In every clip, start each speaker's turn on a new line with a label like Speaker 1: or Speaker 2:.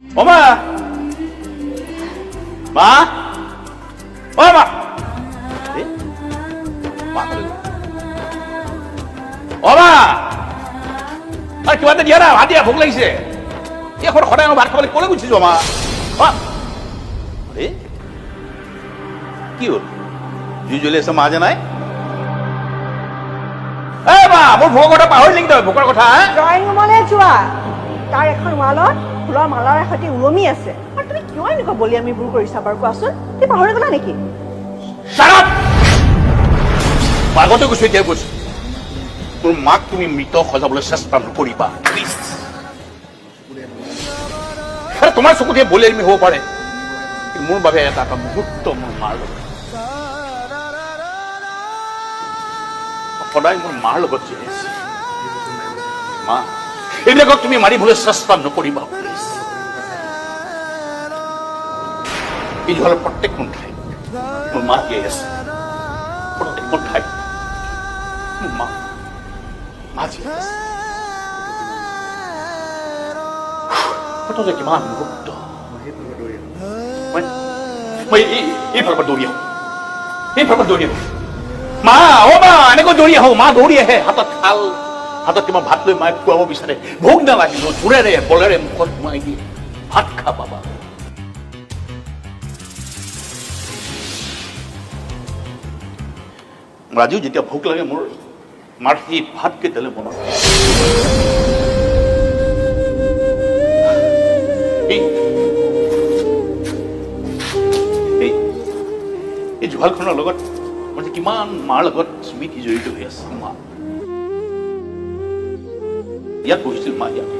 Speaker 1: অ মা, মা, অ মা, এ, মা ক'লৈ গ'ল? অ মা, আৰে কিবা এটা দিয়া না, ভাত দিয়া, ভোক লাগিছে। এই সদায় মই ভাত খাবলৈ ক'লৈ গুচি যোৱা মা? অ, আৰে কি হ'ল, জুই জ্বলি আছে, মা যে নাই? এই মা, মোৰ ভোকৰ কথা পাহৰিলি নেকি তই? ভোকৰ কথা, হা?
Speaker 2: ড্ৰয়িং ৰুমলৈ যোৱা, তাৰ এখন ৱালত ফুলৰ মালাৰে সৈতে ওলমি আছে। আৰু তুমি কিয় এনেকুৱা বলিয়ামিবোৰ কৰিছা বাৰু কোৱাচোন? তুমি পাহৰি গ'লা নেকি?
Speaker 1: Shut up! মই আগতে কৈছো, এতিয়া কৈছো, মোৰ মাক তুমি মৃত সজাবলৈ চেষ্টা নকৰিবা, প্লিজ। আৰে তোমাৰ চকুত সেই বলিয়ামি হ'ব পাৰে, কিন্তু মোৰ বাবে এটা এটা মুহূৰ্ত মোৰ মাৰ লগত, সদায় মোৰ মাৰ লগত জীয়াই আছে। মা, এইবিলাকক তুমি মাৰিবলৈ চেষ্টা নকৰিবা, প্লিজ। এই ঘৰৰ প্ৰত্যেকখন ঠাইত মোৰ মা জীয়াই আছে, প্ৰত্যেকখন ঠাইত মোৰ মা মা জীয়াই আছে। যে কিমান মুহূৰ্ত মই মই এইফালৰ পৰা দৌৰি আহোঁ, এইফালৰ পৰা দৌৰি আহোঁ, মা, অ মা, এনেকৈ দৌৰি আহোঁ, মা দৌৰি আহে, হাতত থাল, হাতত কিবা ভাত লৈ মায়ে খুৱাব বিচাৰে। ভোক নালাগিব, জোৰেৰে বলেৰে মুখত সোমাই দিয়ে, ভাত খা বাবা। আজিও যেতিয়া ভোক লাগে মোৰ মাৰ সেই ভাতকেইটালৈ মনত পৰে। এই এই এই জুহালখনৰ লগত মোৰ যে কিমান মাৰ লগত স্মৃতি জড়িত হৈ আছে। মা ইয়াত বহিছিল, মা ইয়াত,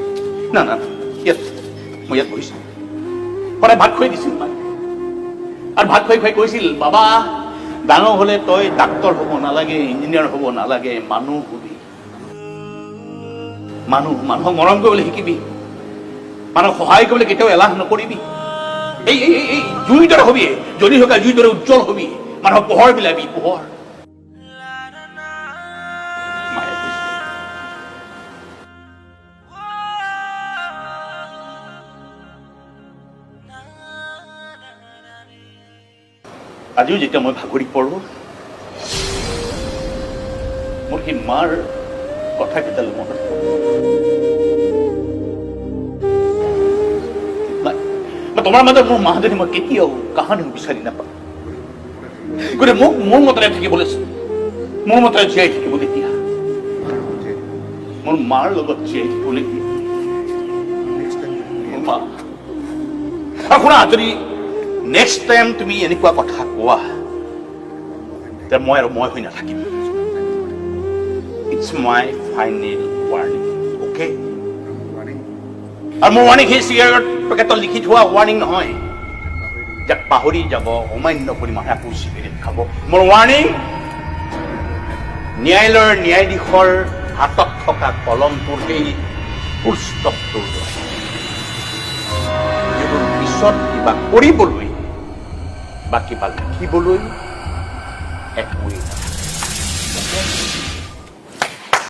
Speaker 1: না না না, ইয়াত, মই ইয়াত বহিছিলো। সদায় ভাত খুৱাই দিছিল মায়ে, আৰু ভাত খুৱাই খুৱাই কৈছিল, বাবা ডাঙৰ হলে তই ডাক্তৰ হ'ব নালাগে, ইঞ্জিনিয়াৰ হ'ব নালাগে, মানুহ হবি, মানুহ, মানুহক মৰম কৰিবলৈ শিকিবি, মানুহক সহায় কৰিবলৈ কেতিয়াও এলাহ নকৰিবি, এই এই এই এই জুইৰ দৰে হবি, জ্বলি থকা জুইৰ দৰে উজ্জ্বল হবি, মানুহক পোহৰ বিলাবি, পোহৰ। মায়ে কৈছিল। আজিও যেতিয়া মই ভাগৰি পৰো, মোৰ সেই মাৰ কথাকেইটালৈ মনত পৰে। মই তোমাৰ মাজত মোৰ মাহজনী মই কেতিয়াও কাহানিও বিচাৰি নাপাওঁ। গতিকে মোক মোৰ মতেৰে থাকিবলৈ, মোৰ মতেৰে জীয়াই থাকিবলৈ দিয়া, মোৰ মাৰ লগত জীয়াই থাকিবলৈ দিয়া, মোৰ মা। আৰু শুনা, যদি নেক্সট টাইম তুমি এনেকুৱা কথা কোৱা, তেতিয়া মই আৰু মই হৈ নাথাকিম। It's my final warning, okay? আৰু মোৰ ৱাৰ্ণিং সেই চিগাৰেট পেকেটত লিখি থোৱা ৱাৰ্ণিং নহয়, যাক পাহৰি যাব, অমান্য কৰি মানুহে আকৌ চিগাৰেট খাব। মোৰ ৱাৰ্ণিং ন্যায়ালয়ৰ ন্যায়াধীশৰ হাতত থকা কলমটোৰ সেই ফুলষ্টপটোৰ দৰে, যিটোৰ পিছত কিবা কৰিবলৈ বা কিবা লিখিবলৈ একোৱেই নাথাকে।